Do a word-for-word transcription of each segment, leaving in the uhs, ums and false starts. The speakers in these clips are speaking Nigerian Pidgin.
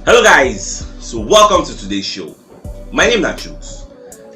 Hello guys, so welcome to today's show. My name na Chooks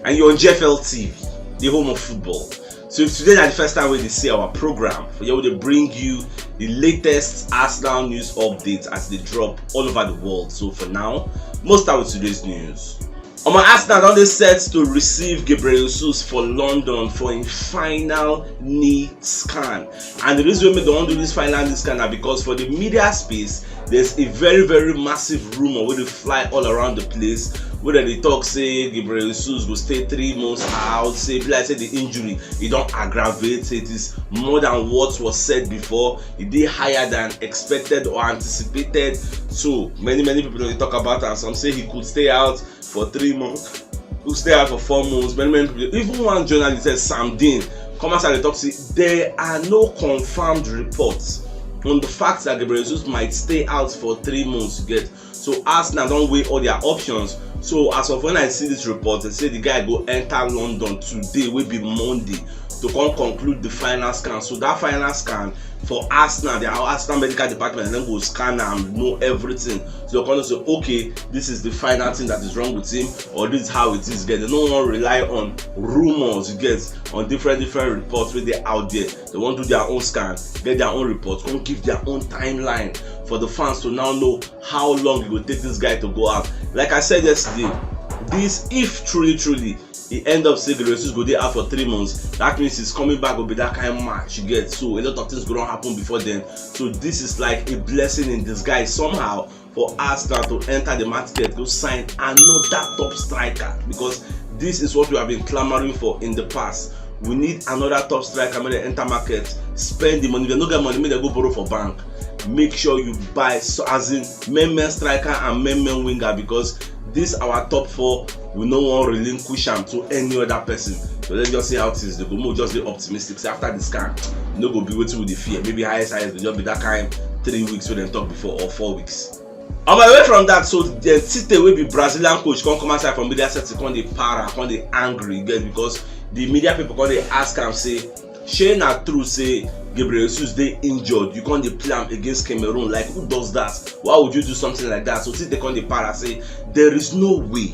and you're on G F L T V, the home of football. So if today na the first time wey you dey see our program, for here we dey bring you the latest Arsenal news updates as they drop all over the world. So for now, most start with today's news. Omo, Arsenal don dey set to receive Gabriel Jesus for London for im final knee scan. And the reason wey dem wan do this final knee scan na because for the media space, there's a very, very massive rumor wey dey fly all around the place, wey dem dey talk say Gabriel Jesus go stay three months out, say e be like say the injury e don aggravate, say it is more than what was said before, e dey higher than expected or anticipated. So many, many people don dey talk about am. Some say he could stay out for three months, who stay out for four months. Many, many people, even one journalist, said Sam Dean, come outside dey talk say there are no confirmed reports on the fact that Gabriel Jesus might stay out for three months, you get. So Arsenal don weigh all their options. So as of when I see this report, they say the guy go enter London today, wey be Monday, to come conclude the final scan. So that final scan for Arsenal, their Arsenal medical department, dem go scan am, know everything. So dem come say, okay, this is the final thing that is wrong with him, or this is how it is. Get, dem no wan rely on rumors, you get, on different, different reports wey dey out there. Dem wan do their own scan, get their own report, come give their own timeline for the fans to now know how long e go take this guy to go out. Like I said yesterday, this, if truly, truly e end up say Gabriel Jesus go dey out for three months, that means his coming back go be that kind match, you get. So a lot of things go don happen before then. So this is like a blessing in disguise somehow for Arsenal to enter the market, go sign another top striker, because this is what we have been clamoring for in the past. We need another top striker, make dem enter market, spend the money. If dem no get money, make dem go borrow for bank. Make sure you buy, so as in, main, main striker and main, main winger, because this our top four, we no wan relinquish am to any other person. So let's just see how things dey go. Make we just dey optimistic say after the scan, e no go be wetin we dey fear. Maybe highest, highest go just be that kind three weeks wey dem talk before, or four weeks. Omo, away from that, so the Tite, wey be Brazilian coach, come come outside from media set, come dey para, come dey angry again, because the media people come dey ask am say, shey na true say Gabriel Jesus dey injured, you come dey play am against Cameroon? Like, who does that? Why would you do something like that? So Tite come dey para say there is no way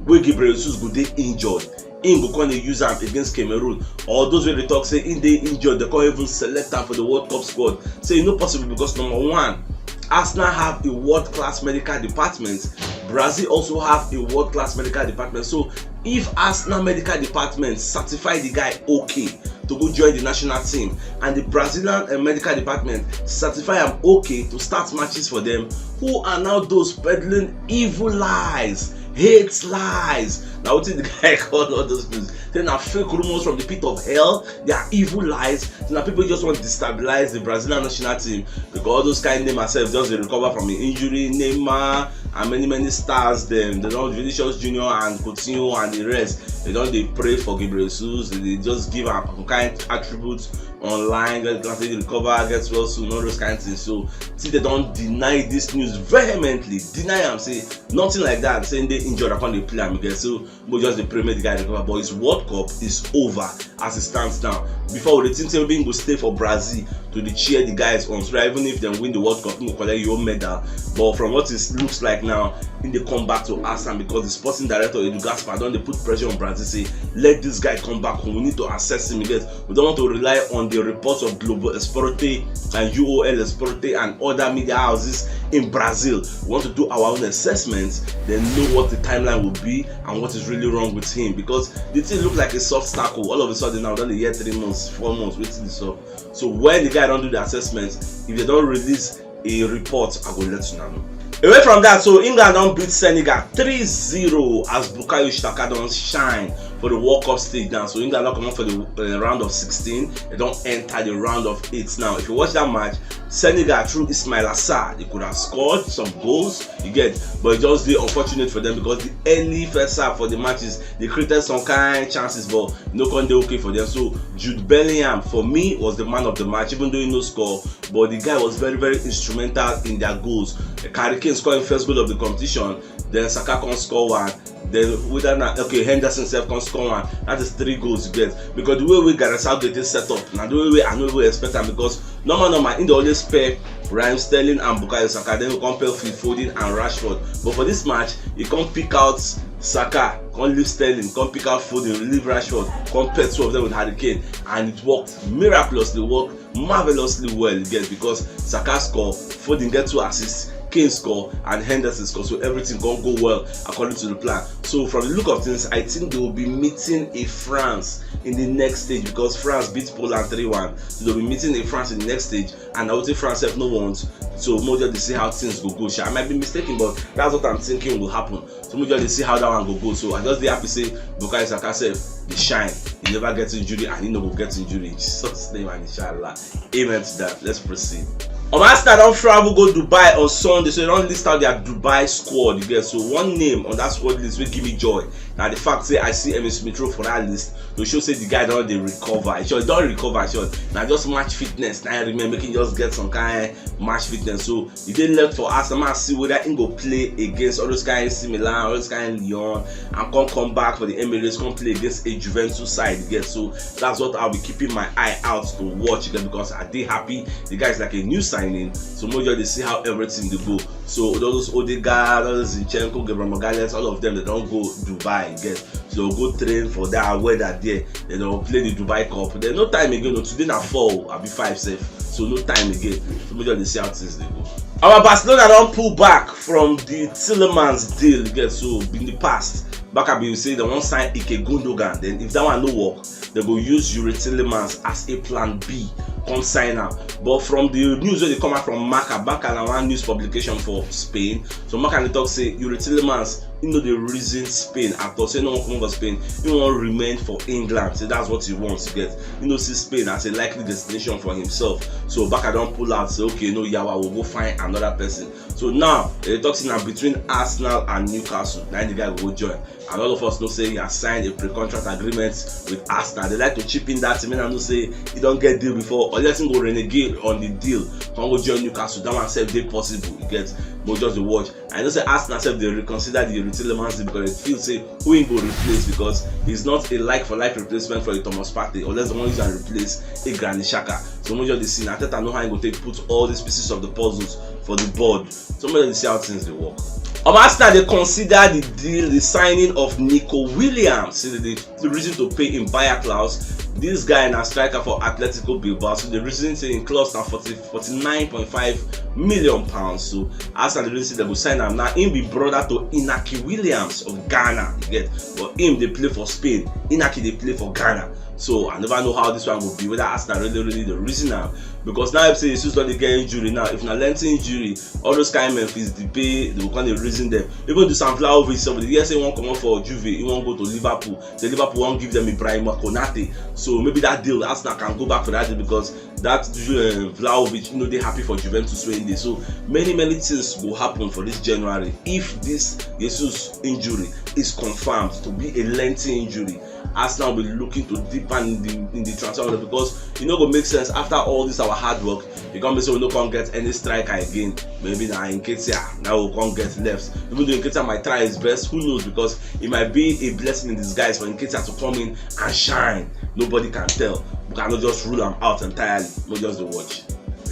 wey Gabriel Jesus go dey injured, im go come dey use am against Cameroon, or those wey dey talk say im dey injured, dem come even select am for the World Cup squad. Say e no possible because, number one, Arsenal have a world-class medical department. Brazil also have a world-class medical department. So if Arsenal medical department certify the guy okay to go join the national team, and the Brazilian, uh, medical department certify am okay to start matches for them, who are now those peddling evil lies, hate lies? Now, what did the guy call all those things? Then are fake rumors from the pit of hell. They are evil lies. So now people just want to destabilize the Brazilian national team, because all those kind name herself just dey recover from an injury. Neymar and many, many stars, them, they don't, Vinicius Junior and Coutinho and the rest, they don't, they pray for Gabriel Jesus. They just give am some kind attributes online, get, get recover, get well soon, all those kind of things. So see, they don't deny this news vehemently, deny am, say nothing like that, saying they injured, I can't dey play am again. So we just dey pray make the guy recover. But his World Cup is over as it stands now. Before, we dey think say maybe he go stay for Brazil to dey cheer the guys on, so that even if dem win the World Cup, he go collect your medal. But from what it looks like now, he dey come back to Arsenal, because the sporting director, Edu Gaspar, don dey put pressure on Brazil, say let this guy come back home. We need to assess him again. We don't want to rely on the reports of Globo Esporte and U O L Esporte and other media houses in Brazil. We want to do our own assessments, then know what the timeline will be and what is really wrong with him, because the thing look like a soft tackle. All of a sudden now, don dey hear three months, four months, wetin dey sup? So when the guy don do the assessment, if they don release a report, I go let you know. Away from that, so England don beat Senegal three zero as Bukayo Saka don shine for the World Cup stage now. So England don comot for the, uh, round of sixteen. They don enter the round of eight now. If you watch that match, Senegal, through Ismaila Sarr, they could have scored some goals, you get, but it just dey unfortunate for them, because the early first half for the matches, they created some kind chances, but e no come dey okay for them. So Jude Bellingham, for me, was the man of the match, even though he no score, but the guy was very, very instrumental in their goals. Harry Kane scoring first goal of the competition, then Saka come score one. Then whether na, okay, Henderson sef come score one. That is three goals you get, because the way wey Gareth Southgate is set up, na the way wey I no even expect am, because Normal normal, he dey always pair Raheem Sterling and Bukayo Saka, then he come pair Phil Foden and Rashford. But for this match, he come pick out Saka, come leave Sterling, come pick out Foden, leave Rashford, come pair two of them with Harry Kane, and it worked miraculously, worked marvelously well, you get, because Saka score, Foden get two assists, Kane score, and Henderson score. So everything come go well according to the plan. So from the look of things, I think they will be meeting a France in the next stage, because France beat Poland three one. So they'll be meeting a France in the next stage, and I would say France sef no want. So make we just dey see how things go go sha. I might be mistaken, but that's what I'm thinking will happen. So make we just dey see how that one go go. So I just dey happy say Bukayo Saka sef dey shine. He never get injury and he no go get injury in Jesus' name and inshallah. Amen to that. Let's proceed. Um, Arsenal don travel go Dubai on Sunday, so they don list out their Dubai squad, you get. So one name on that squad list wey give me joy na the fact say I see Emile Smith Rowe for that list to show say the guy don dey recover. He sure don recover, sure. Na just match fitness na I remain, make him just get some kind match fitness. So e dey left for Arsenal, make I see whether he go play against all those kind A C Milan, all those kind Lyon, and come come back for the Emirates, come play against a Juventus side, you get. So that's what I'll be keeping my eye out to watch, you get, because I dey happy the guy is like a new signing. So make we just dey see how everything dey go. So all those Odegaard, all those Zinchenko, Gabriel Magalhaes, all of them, they don go Dubai, you get. So go train for that weather there. They don play the Dubai Cup. Then no time again. No, today na four, abi five sef. So no time again. So make we just dey see how things dey go. Our Barcelona don pull back from the Tielemans deal, you get. So in the past, Barca bin say they wan sign Ilkay Gundogan. Then if that one no work, they go use Youri Tielemans as a plan B, come sign am. But from the news wey dey come out from Marca, Marca na one news publication for Spain. So Marca dey talk say Youri Tielemans, he no dey reason Spain at all. Say no wan comot for Spain, he wan remain for England. Say that's what he wants, you get. He no see Spain as a likely destination for himself. So Barca don pull out, say okay, no yawa, we go find another person. So now they talk say na between Arsenal and Newcastle na the guy go join. And all of us know say he has signed a pre-contract agreement with Arsenal. They like to chip in that thing. I know say he don get deal before, unless he go renegade on the deal, come go join Newcastle. That one sef dey possible, you get. But just dey watch. I know say Arsenal sef dey reconsider the Youri Tielemans deal because they feel say who he go replace, because he's not a like for like replacement for a Thomas Partey, unless they wan use and replace a Granit Xhaka. So make we just dey see. Arteta know how he go take put all these pieces of the puzzles for the board. So make we just dey see how things dey work. Um, Arsenal dey consider the deal, the signing of Nico Williams. Say they dey the reason to pay him buyer clause. This guy na striker for Atletico Bilbao, so the reason say him clause na forty, forty-nine point five million pounds. So Arsenal dey reason say they go sign am. Now him be brother to Inaki Williams of Ghana, you get, but him dey play for Spain, Inaki dey play for Ghana. So I never know how this one go be, whether Arsenal really really dey reason am, because now if say Jesus don dey get injury now, if na lengthy injury, all those kind Memphis Depay, they go come dey reason them. Even Dusan Vlahovic, somebody hear say he wan comot for Juve, he wan go to Liverpool. Say Liverpool wan give them Ibrahim Konate. So maybe that deal, Arsenal can go back for that deal, because that uh, Vlahovic, you know, they happy for Juventus when they. So many many things will happen for this January if this Jesus injury is confirmed to be a lengthy injury. Arsenal will be looking to deepen in the in the transfer window, because e no go make sense after all this our hard work, e come be say we no come get any striker again. Maybe na Nketiah now we come get left. Even though Nketiah might try his best, who knows? Because it might be a blessing in disguise for Nketiah to come in and shine. Nobody can tell. We cannot just rule am out entirely. We just dey watch.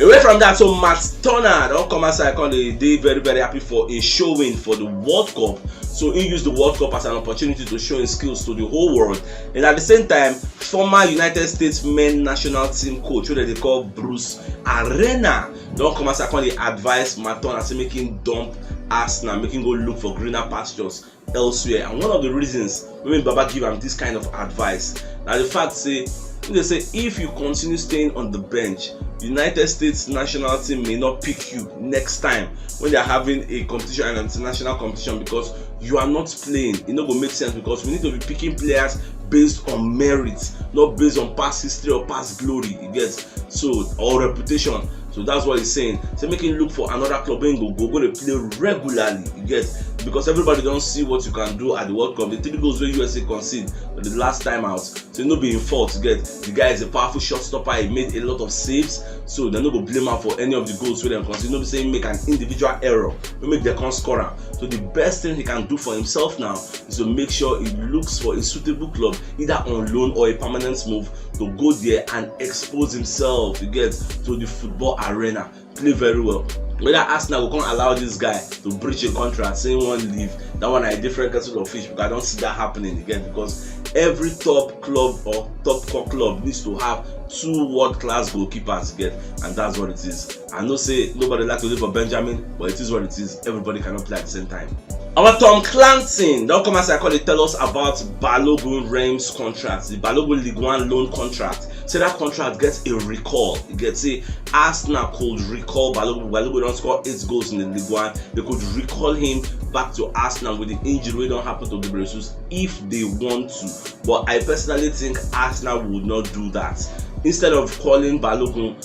Away from that, so Matt Turner don come outside, come dey dey very very happy for a showing for the World Cup. So he used the World Cup as an opportunity to show his skills to the whole world. And at the same time, former United States men national team coach, wey dem dey call Bruce Arena, don come outside, come dey advise Matt Turner say make him dump Arsenal, make him go look for greener pastures elsewhere. And one of the reasons wey Baba give am this kind of advice na the fact say, they say if you continue staying on the bench, United States national team may not pick you next time when they are having a competition, an international competition, because you are not playing. It no go make sense, because we need to be picking players based on merit, not based on past history or past glory, you get, so, or reputation. So that's what he's saying. Say make him look for another club wey he go go go dey play regularly, you get. because everybody don see what you can do at the World Cup. The three goals wey U S A concede for the last time out, so no be im fault. You get, the guy is a powerful shot stopper. He made a lot of saves, so dem no go blame am for any of the goals wey dem concede. No be say he make an individual error wey make dem come score am. So the best thing he can do for himself now is to make sure he looks for a suitable club, either on loan or a permanent move, to go there and expose himself, you get, to the football arena, play very well. Whether Arsenal go come allow this guy to breach a contract, say he wan leave, that one na a different kettle of fish, because I don't see that happening again, because every top club or top core club needs to have two world-class goalkeepers, get, and that's what it is. I know say nobody like to live for Benjamin, but it is what it is. Everybody cannot play at the same time. Our Tom Clanton don come outside, come dey tell us about Balogun Reims contract, the Balogun Ligue one loan contract. Say that contract gets a recall. You get, say Arsenal could recall Balogun. Balogun don score eight goals in the Ligue one. They could recall him back to Arsenal with the injury wey don happen to Gabriel Jesus if they want to. But I personally think Arsenal would not do that. Instead of calling Balogun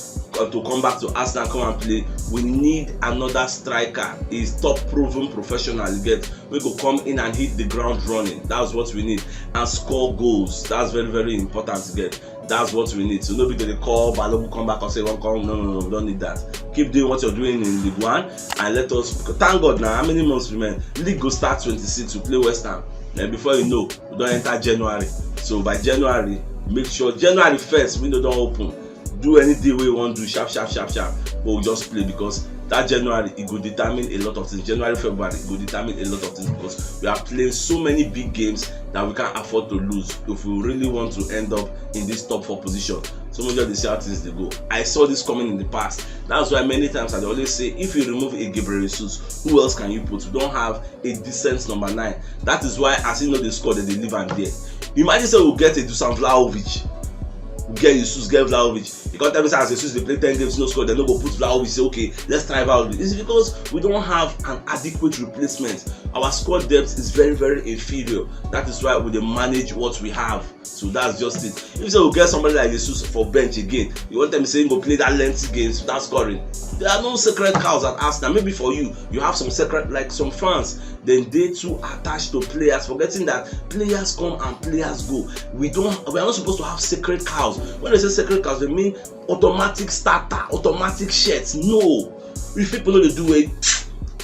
uh, to come back to Arsenal, come and play, we need another striker. He's top proven professional, you get, wey go come in and hit the ground running. That's what we need. And score goals. That's very, very important, you get. That's what we need. So no be to dey call Balogun come back and say, "One come." No, no, no, we don't need that. Keep doing what you're doing in Ligue one and let us, thank God now. How many months remain? League go start twenty-six. We play West Ham. And before you know, we don enter January. So by January, make sure January first, window don open. Do anything wey you wan do, sharp, sharp, sharp, sharp. But we just play, because that January, e go determine a lot of things. January, February, e go determine a lot of things, because we are playing so many big games that we can't afford to lose if we really want to end up in this top four position. So we just dey see how things dey go. I saw this coming in the past. That's why many times I dey always say, if you remove a Gabriel Jesus, who else can you put? We don't have a decent number nine. That is why, as he no dey score, dem dey leave am there. Imagine say we get a Dusan Vlahovic, we get Jesus, get Vlahovic. You can't tell me say as Jesus dey play ten games, no score, dem no go put Vlahovic, say, "Okay, let's try Vlahovic." It's because we don't have an adequate replacement. Our squad depth is very, very inferior. That is why we dey manage what we have. So that's just it. If say we get somebody like Jesus for bench again, you want them to say he go play that lengthy games without scoring? There are no sacred cows at Arsenal. Maybe for you, you have some sacred, like some fans, then they too attached to players, forgetting that players come and players go. We don't, we are not supposed to have sacred cows. When they say sacred cows, they mean automatic starter, automatic shirts. No, if people no dey do it,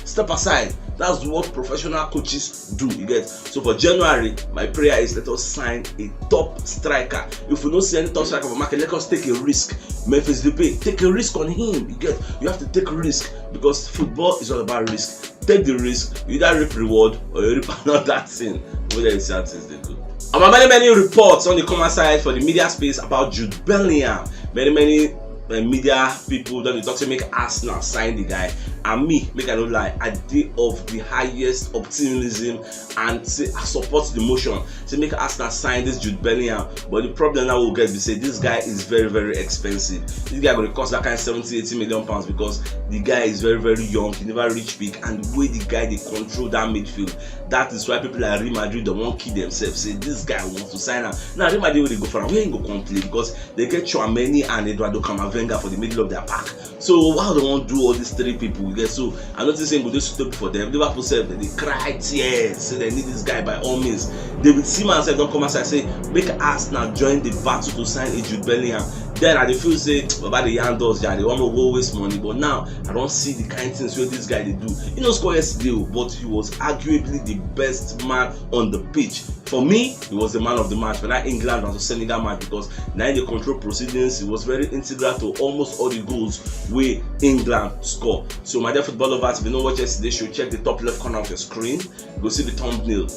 step aside. That's what professional coaches do, you get. So for January, my prayer is, let us sign a top striker. If we don't see any top striker for market, let us take a risk. Memphis Depay, take a risk on him, you get. You have to take a risk, because football is all about risk. Take the risk, you either reap reward or you reap another thing. Whether you see how things dey go. And many, many reports don dey come outside for the media space about Jude Bellingham. Many, many uh, media people don dey talk say make Arsenal sign the guy. And me, make I no lie, I dey of the highest optimism and say I support the motion. Say make Arsenal sign this Jude Bellingham. But the problem now we get be say this guy is very, very expensive. This guy go dey cost that kind seventy, eighty million pounds, because the guy is very, very young. He never reach peak, and the way the guy dey control that midfield, that is why people like Real Madrid, dem wan kill themselves. Say this guy want to sign am. Now Real Madrid wey dey go for am, where he go come play? Because they get Tchouameni and Eduardo Camavinga for the middle of their park. So how they wan do all these three people? You get, so I notice say e go dey suitable for them. Liverpool sef, dem dey cry tears, say they need this guy by all means. David Seaman sef don come outside say make Arsenal join the battle to sign a Jude Bellingham. Then I dey feel say Baba dey yarn us, yeah, they wan go waste money. But now I don see the kind things wey this guy dey do. He no score yesterday o, but he was arguably the best man on the pitch. For me, he was the man of the match for that England versus Senegal match, because na him dey control proceedings. He was very integral to almost all the goals wey England score. So my dear football lovers, if you no watch yesterday show, check the top left corner of your screen. You go see the thumbnail.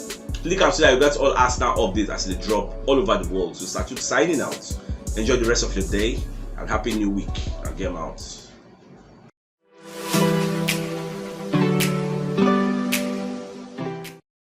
Click am so that you get all Arsenal updates as they drop all over the world. So Statute signing out. Enjoy the rest of your day and happy new week. And game out.